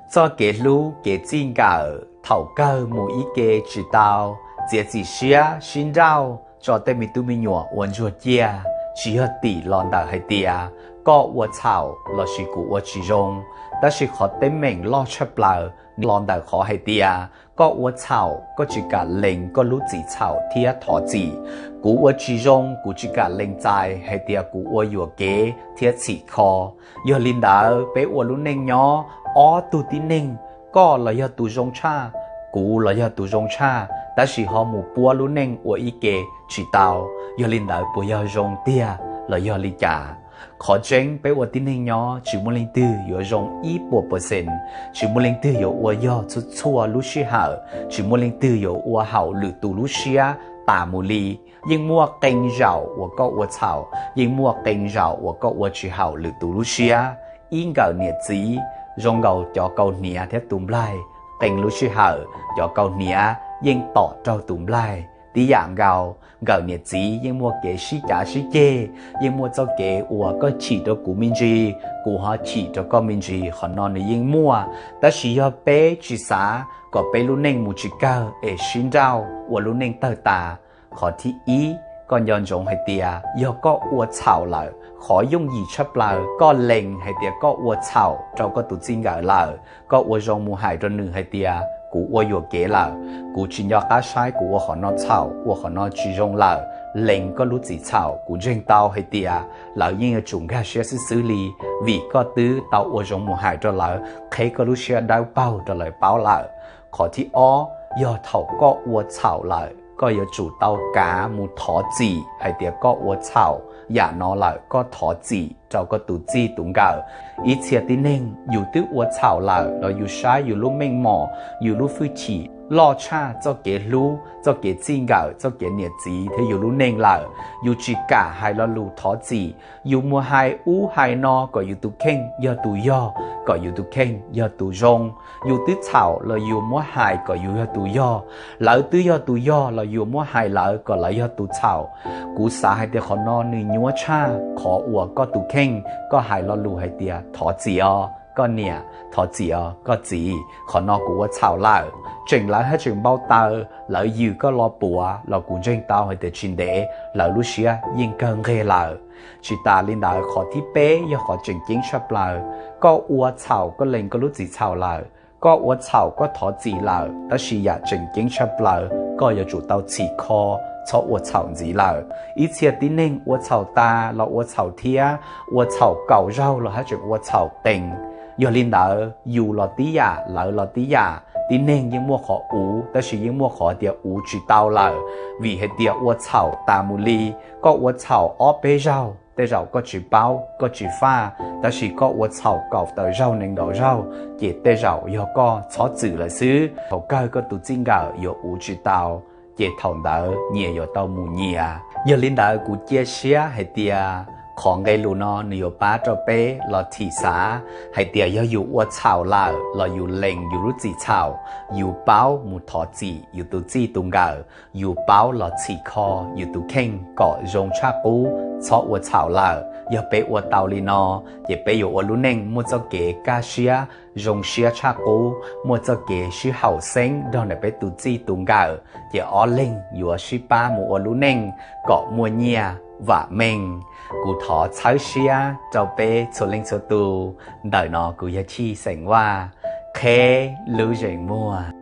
Txoj kev hlub kev txij nkawm thaum kawg mus ib ke tsis tau. Txiav txim siab sib nrauj tso tej me tub me nyuam ua ntsuag ciaj, tsis yog tim los ntawm hais tias koj ua txhaum lossis kuv ua tsis zoo, tab sis qhov teeb meem loj tshaj plaws los ntawm qhov hais tias koj ua txhaum koj tsis kam lees koj lub txim txhaum thiab thov txim. Kuv ua tsis zoo kuv tsis kam lees txais hais tias kuv ua yuam kev thiab txhim kho. Yog li ntawd peb ua lub neej nyob, ob tug tib neeg, koj los yog tus zoo tshaj, kuv los yog tus zoo tshaj, tab sis ho mus puab lub neej ua ib ke tsis tau. Yog li ntawd puas yog zoo tiag los yog li cas? Qhov tseeb peb ua tib neeg nyob tsis muaj leej twg yuav zoo ib puas percent, tsis muaj leej twg yuav ua yog txhua txhua lub sij hawm, tsis muaj leej twg yuav ua haum lwm tus lub siab tas mus li. Yeej muaj qee zaum uas koj ua txhaum, yeej muaj qee zaum uas koj ua tsis haum lwm tus lub siab. Ib nkawm niam txiv zoo nkaus cov kaus hniav thiab tus nplaig, qee lub sij hawm cov kaus hniav yeej tom raug tus nplaig. Tib yam nkaus, nkawm niam txiv yeej muaj kev sib cav sib ceg, yeej muaj txoj kev uas koj chim rau kuv me ntsis, kuv ho chim rau koj me ntsis, qhov no nws yeej muaj. Tab sis yog peb tsis xav kom peb lub neej mus tsis kawg es sib nrauj ua lub neej tawg tas, qhov thib ib, koj nco ntsoov hais tias yog koj ua txhaum lawm, qhov yooj yim tshaj plaws koj lees hais tias koj ua txhaum rau koj tus txij nkawm lawm, koj ua zoo mus hais rau nws hais tias kuv ua yuam kev lawm, kuv tsis nco qab saib kuv ua qhov no txhaum ua qhov no tsis zoo lawm, lees koj lub txim txhaum. Kuv ntseeg tau hais tias lawv yeej yuav tsum nkag siab xwb xwb li, vim koj twb tau ua zoo mus hais rau lawv, qheb koj lub siab dawb paug rau lawv paub lawm. Qhov thib ob, yog thaum koj ua txhaum lawm koj yuav tsum tau kav mus thov txim hais tias koj ua txhaum yam no lawm, koj thov txim rau koj tus txij tus nkawm. Ib txhia tib neeg yus twb ua txhaum lawm los yus saib yus lub meej mom, yus lub hwj chim loj tshaj txoj kev hlub, txoj kev txij nkawm, txoj kev niam txiv thiab yus lub neej lawm, yus tsis kam hais lo lus thov txim. Yus mus hais ub hais no kom yus tus kheej yog tus yog, kom yus tus kheej yog tus zoo. Yus twb txhaum los yus muab hais kom yus yog tus yog, lawv twb yog tus yog los yus muab hais lawv kom lawv yog tus txhaum. Kuv xav hais tias qhov no nws nyuaj tshaj qhov uas koj tus kheej koj hais lo lus hais tias thov txim os koj niam, thov txim os koj txiv, qhov no kuv ua txhaum lawm. Tseem lawv haj tseem npau taws, lawv yws koj lo puav los kuv ntseeg tau hais tias tsis ntev lawv lub siab yeej kawg nqeg lawm. Tsis tas li ntawd, qhov thib peb yog qhov tseem ceeb tshaj plaws. Koj ua txhaum koj lees koj lub txim txhaum lawm, koj ua txhaum koj thov txim lawm, tab sis yam tseem ceeb tshaj plaws koj yuav tsum tau txhim kho, txhob ua txhaum ntxiv lawm. Ib txhia tib neeg ua txhaum tas los ua txhaum thiab, ua txhaum kaum zaug los haj tseem ua txhaum qees. Yog li ntawd yus los tib yam, lawv los tib yam, tib neeg yeej muaj qhov uv tab sis yeej muaj qhov tias uv tsis tau lawm, vim hais tias ua txhaum tas mus li. Koj ua txhaum ob peb zaug tej zaum koj tsis paub koj tsis faj, tab sis koj ua txhaum kaum tawm zaug nees nkaum zaug ces tej zaum yog koj txhob txwm lawm xwb. Thaum kawg koj tus txij nkawm yuav uv tsis tau, ces thaum ntawd nyias yuav tau mus nyias. Yog li ntawd kuv cia siab hais tias qhov nqe lus no nws yuav pab rau peb los thim xav hais tias yog yus ua txhaum lawm los yus lees yus lub txim txhaum, yus paub mus thov txim yus tus txij tus nkawm, yus paub los txhim kho yus tus kheej kom zoo tshaj qub, txhob ua txhaum lawm. Yog peb ua tau li no, ces peb yuav ua lub neej muaj txoj kev kaj siab, zoo siab tshaj qub, muaj txoj kev sib haum xeeb nrog ntawm peb tus txij tus nkawm, ces ob leeg yuav sib pab mus ua lub neej kom muaj nyiaj vam meej. Kuv thov txhawb siab rau peb txhua leej txhua tus. Ntawm no kuv yog Chij xeem Vaj, qheb lub zeem muag.